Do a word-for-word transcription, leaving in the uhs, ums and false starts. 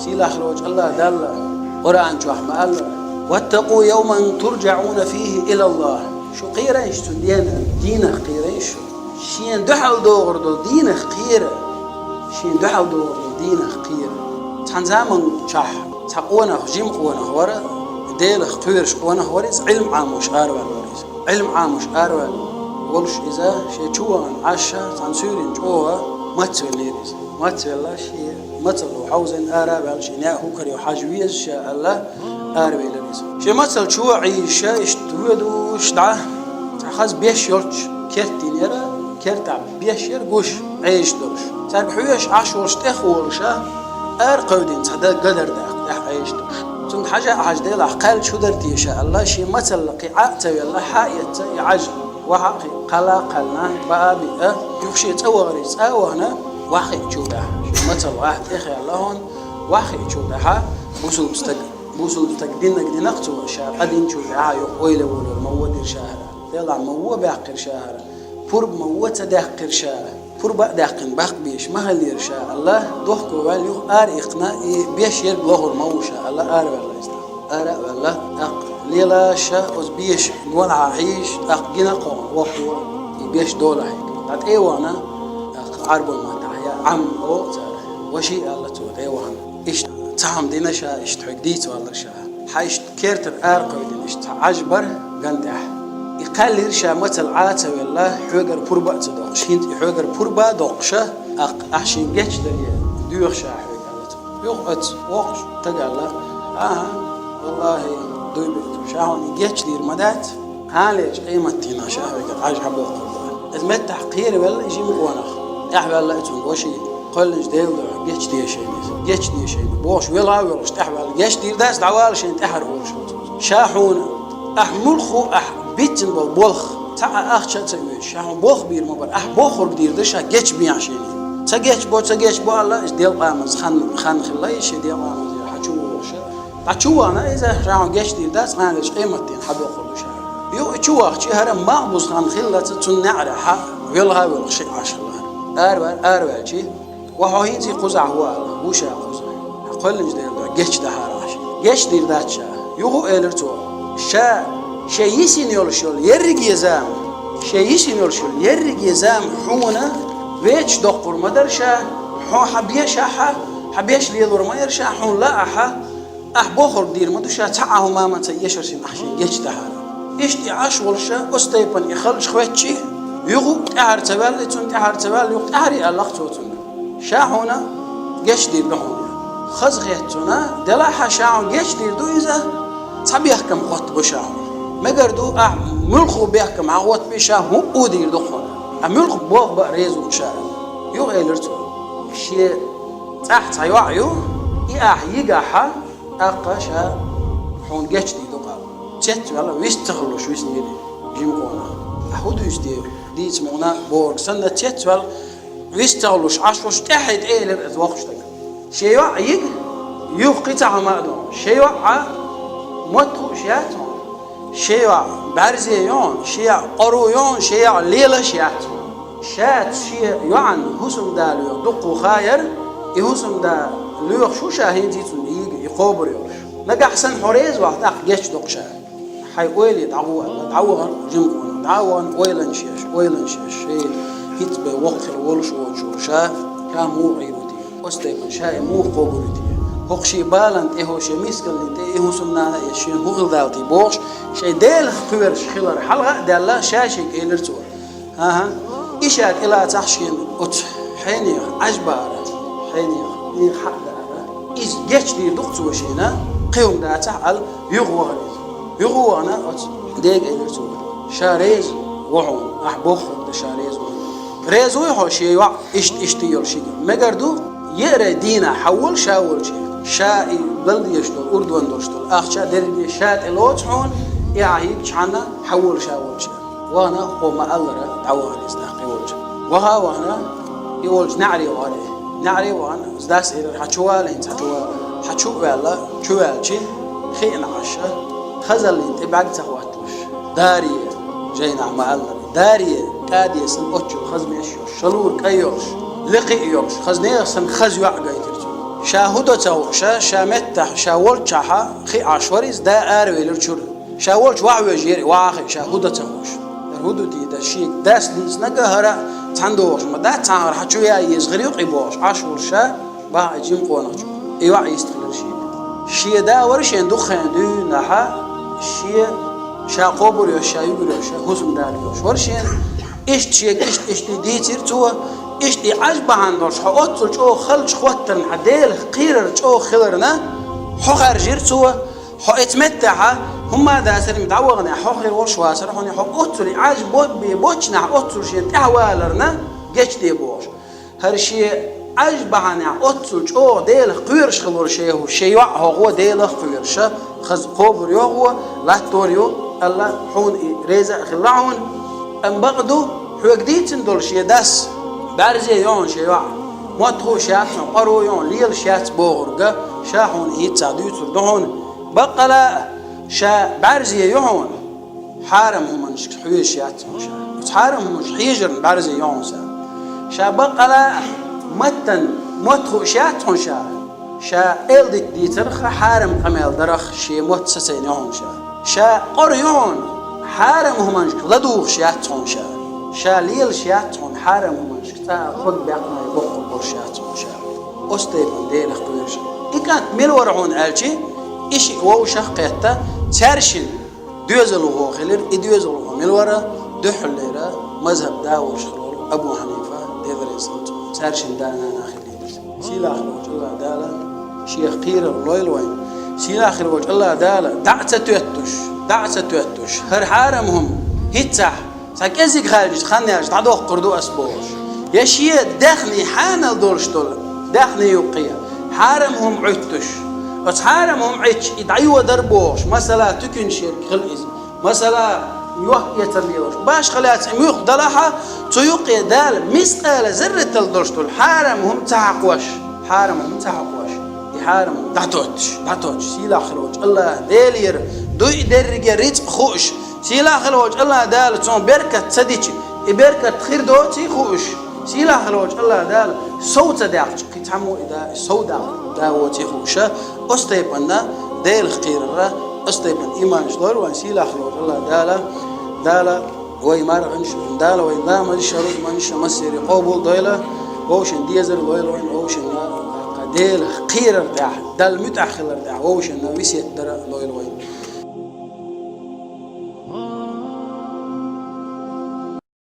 Сийлахь волчу АллахӀ Далла Къуръан чохь ма-аллара: «واتقوا يوما ترجعون فيه إلى الله». Шу кхерайша цу дена, дийнах кхерайша шу. Шена дуьхьал догӀур долу дийнах кхера. Шена дуьхьал догӀур долу дийнах кхера. Цхьана заманчохь цхьа къонах, жима къонах вара, Делах кхоьруш къонах вара иза, Ӏилма Ӏамош араваьлла вара иза. Ӏилма Ӏамош араваьлла волуш иза, шен чу вахана Ӏаш, цхьана суьйранна чӀогӀа мацвеллера иза. Мацвелла, шен мацалло хьовзийна ара а ваьлла, шен неӀ хӀокхуьнга хьажа веза ша аьлла, аравелира иза. Шен мацалла чу а Ӏийша, иштта воьдуш дӀа, цхьа хаза беш йолчу керта йинера, кертахь беш яра гуш, Ӏежаш долуш. Цаьрга хьоьжуш Ӏаш волуш тӀех а волуша, ара кхевдина цхьа дан гадар даккха тӀехь Ӏежаш долуш. Цунна хьажа а хьажа, делахь кхаьллича хӀун дара те ша аьлла, шен мацалла кхин Ӏа а ца велла, хьа а эцна, и Ӏаж вахьа а кхин кхалла а кхаьллина, баа а биъна, юха шен цӀа вахарий цӀа а вахана, ваххиъчу тӀехь. Шен мацалла вахьа тӀехъяьлла хьуна, ваххиъчу тӀехьа бусулба стаг, бусулба стаг диннаг динах цо, ша къа динчул тӀаьхьа юха ойла волур ма вон дира ша хӀара. Делахь ма вон баьккхира ша хӀара. Пурба ма вон ца даьккхира ша. Пурба а даьккхина баккха беш ма хиллера ша аьлла, дохко ваьлла юха ара иккхина, и беш ерг лохур ма ву ша аьлла, ара ваьлла иза. Ара а ваьлла, тӀаккха лела ша оцу беша гонахьа хьийзаш, тӀаккха гина кхуна воккхо, и беш долахь хьегна. ДӀа тӀе а вахана, тӀаккха Ӏарбойн маттахь я Ӏам олу цара, ваши аьлла цо тӀе а вахана. Иштта цхьа хӀума дина ша, иштта хьоьга дийца валлара ша. Хьан иштта кертара ара кхевдина, иштта цхьа Ӏаж бара ган тӀехь. И кхаьллира ша мацалла Ӏа а ца велла, хьоьгара пурба а ца доккхуш, хӀинца и хьоьгара пурба а доккхуша, тӀаккха ахь шен гечдаре доьху ша хьоьга аьлла цо. Юха оцу воккхачу стага аьлла: «ХӀан-хӀа, валлахӀи, дуй битта, ша хьуна и гечдийр ма дац, кханалерчу къематдийнахь ша хьоьга Ӏаж хьабоккхур бу». Иза меттахь кхеравелла и жима къонах. ТӀаьхьаваьлла и цуьнга ваши. Кхоьллинчу Делан дуьхьа гечде шайна иза. Гечде шайна. Бохуш, велха а воьлхуш, тӀаьхьаваьлла. Гечдийр дац, дӀавала шайна тӀаьхьара олуш ву цо. Ша хьуна, ахь муьлхха а, ахь бицина болу болх, цхьа а ахча а ца оьцуш, ша хьуна болх бийр ма бара, ахь бохург дийр ду ша, гечбехьа шайна. Ца гечбо, ца гечбо аьлла, иза делкъамаза хан, хан хилла, иза шен делкъамаза хьан чу вогӀуш. Ткъа чу вахана иза, ша хьуна гечдийр дац, кханалерчу къематдийнахь хьабоккхур ду ша. Юха и чу вахча, хӀара малхбуза хан хиллалца цунна неӀарехьа, велха а воьлхуш шиъ Ӏаш хилла. Араваьлла, араваьлча, ва хьо хӀинца кхузахь ву аьлла, ву ша кхузахь. Кхоьллинчу Делан дуьхьа гечдахьара ахь шена. Гечдийр дац ша. Юха а элира цо: «Ша, шен йисина йолуш йолу ерриге зама, шен йисина йолуш йолу ерриге зама хьуна веча доккхур ма дара ша, хьо хьан бешахьа, хьан беш лелор ма яра ша, хьуна лаахьа, ахь бохург дийр ма ду ша, цхьа а хӀума ма ца эшар шена ахь шен гечдахьара». Иштта и Ӏаш волуша, оцу тайпана и халча хӀоьттича, юха а тӀаьхьара ца ваьлла, и цунна тӀаьхьара ца ваьлла, юха тӀаьхьара а аьлла цо цунна: «Ша хьуна гечдийр ду хьуна. Хазахетта цунна, делахь а ша хьуна гечдийр ду иза, цхьа бехкам хӀоттабо ша хьуна. Мегар ду, ахь муьлхха бехкам хьан хӀоттабе, ша хӀуъа дийр ду хьуна. Ахь муьлхха болх бан реза ву ша». Юха элира цо: «Шен цӀахь цхьа йоӀ ю, и ахь йигахьа, тӀаккха ша хьуна гечдийр ду-кх», — аьлла. Цецваьлла, вист ца хуьлуш виснера жима къонах. Ахь хӀун дуьйцу те, дийца ма ву бохург санна, цецваьлла, вист ца хуьлуш Ӏаш волуш, тӀаьхье тӀе элира иза воккхачу стага: «Шен йоӀ йига, юха кхин цхьа хӀума а ду хьуна. Шен йоӀ а мотт хууш яц хьуна. Шен йоӀ бӀаьрзе ю хьуна, шен йоӀ къора ю хьуна, шен йоӀ лелаш яц хьуна. Ша шен йоӀана хӀусамда лоьху дуккха хан яра, и хӀусамда лоьхуш ву ша хӀинца цунна йига, и кхобур йолуш. Нагахь санна хьо реза вахь, тӀаккха гечдо-кх ша». «Хьайн ойла е, дӀагӀо», — аьлла, дӀавахана жима къонах. ДӀавахана ойланаш еш, ойланаш еш, шен хӀинца бен воккха хила волуш воцуш ву ша, ша муха Ӏийр ву те? Оцу тайпана ша и муха кхобур ю те? ХӀокху шен баланна тӀе, хӀокху шен мискаллина тӀе и хӀусамнана а эцна, шена хӀун хила дала те бохуш, шайн Делах кхоьруш хилар хьалха а даьлла, ша шега элира цо: «ХӀан-хӀа, и ша тӀелацахь шена оцу хьенех Ӏаж баара, хьенех, хьенех хьаъ даара. Иза гечдийр ду-кх цо шена, кхин хӀума дацахь», — аьлла, юха вахара иза. Юха а вахана, оцу дега элира цо: «Ша реза ву хьуна, ахь бохург дан ша реза ву хьуна. Реза вуй хьо шен йоӀ иштта-иштта йолуш йига? Мегар ду, еарай дийнахь хьан волу ша волчу, ша и лала дезаш долу, урдон долуш долу ахча дерриге ша тӀе лоцу хьуна, и ахь йигчхьана хьан волу ша волчу». Вахана, хӀокхо ма-аллара, дӀавахара иза тӀаккха и волчу. Ваха а вахана, и волчу неӀаре вахара. НеӀаре а вахана, оцу дас элира: «Хьан чу вала хӀинца, хьан чу вала». Хьан чу а ваьлла, чу ваьлча, хиъна Ӏаш, хазаллина тӀе бӀаьрг ца хӀотталуш, даре, жайнахь ма-аллара, даре кӀаде санна оццул хаза меш йолуш, шалура кӀай йолуш, лекха а йолуш, хаза нехан санна хаза йоӀ гайтира цунна. Ша хӀу до ца хууш, ша меттахь, ша волччахьа хи Ӏаш вара иза, да аравелира чуьра. Ша волчу ваха вежа яра и ваха хи, ша хӀу до ца хууш. ХӀара хӀу ду те, да шега дас дийцинарг а хӀара цхьаьна догӀуш ма дац, цхьанхьара хьан чу яа еза хир ю-кх и бохуш, Ӏаш волуш ша, баха и жима къонахчу. И йоӀ йистхилира шега. Шен да вара шен дукха хенахь дуьйна, шен ша кхобур йолуш, ша югур йолуш, хӀусамда лоьхуш вара шена. Иштта шега иштта, иштта дийцира цо, иштта и Ӏаж бахьана долуш, хьо оццул чӀогӀа халчу хӀоттарна хьан Делах кхерар чӀогӀа хиларна, хьо хаьржира цо, хьо эца меттехьа, хӀумма а дацара, ма дӀаваханехь, хьо хир волуш вацара хьуна, хьо оццул и Ӏаж бо-, бе-, боцчунахь оццул шена тӀаьхьа валарна, гечде бохуш. ХӀара шен Ӏаж бахьанехь оццул чӀогӀа Делах кхоьруш хилла волу шен хӀу, шен йоӀ хьо гӀо Делах кхоьруша, хаза кхобур йо гӀо, латтор ю, Алла хьуна и реза а хилла хьуна. Амма бакъ ду, хьоьга дийцина долу шен дас, бӀаьрзе йо хьуна шен йоӀ, мотт хууш яц хьуна, къоро йо хьуна, лелаш яц бохург а, ша хьуна хӀинццехь дуьйцур ду хьуна. Баккъала а ша бӀаьрзе ю хьуна. Хьарам хӀуманашка хьоьжуш яц хьуна ша. Оцу хьарам хӀуманаш хьежарна бӀаьрзе ю хьуна ша. Ша баккъала а маттан мотт хууш яц хьуна ша. Ша элдита дийцарх а, хьарам къамел дарх а шен мотт сацийна ю хьуна ша. Ша къора ю хьуна, хьарам хӀуманашка ладугӀуш яц хьуна ша. Ша лелаш яц хьуна хьарам хӀуманашка, цкъа а ког баьккхина боккхур болуш яц хьуна ша. Оцу тайпана Делах кхоьруш. И кӀант мила вара хьуна аьлча, и шиъ вовшах а кхетта, цаьршинна доьзалхо хилира, и доьзалхо мила вара, дуьххьарлера мазхӀаб да волуш хилла волу Абу Хьанифа, Дела реза хуьлда цунна, цаьршинна да-нана хилира иза. Сийлахь хир волчу АллахӀ Дала шех кхерар лойла вайна. Сийлахь хир волчу АллахӀ Дала дӀа а ца тоьттуш, дӀа а ца тоьттуш, хӀара хьарам хӀума хӀинццехь, цхьа кӀеззиг хаьлча хан яьлча дӀадоккхур ду ас бохуш. Я шен даьхний хьанал долуш долу, даьхний юккъе хьарам хӀума Ӏуьттуш. Оцу хьарам хӀума Ӏуьттуш и дӀайодар бохуш, масала, туьканаш ерг хила иза. Масала, йохк-эцар лелош. Башха лаьцна и муьлхха далахь а, цу юккъе Дала мискъала зарратал долуш долу хьарам хӀума ца хьакхош, хьарам хӀума ца хьакхош. И хьарам хӀума дӀатоттуш, дӀатоттуш, сийлахь хир волчу АллахӀ Делера дуй дерриге рицкъ хууш, сийлахь хир волчу АллахӀ Дала цунна беркат ца дича, и беркат хир доций хууш, сийлахь хир волчу АллахӀ Дала сов ца даьккхича, кхин цхьаммо и да, и сов даккха да воций хууша, оцу тайпана Делах кхерара, оцу тайпана иманаш лойла вайн сийлахь хир волчу АллахӀ Дала, Дала вай марханаш, Дала вай ламазаш, рузбанаш, массери къобал дойла, вовшийн дезар лойла вайн, вовшийн Делах кхерар тӀехь, Далла муьтӀахь хилар тӀехь, вовшийн весет дара лойла вайн.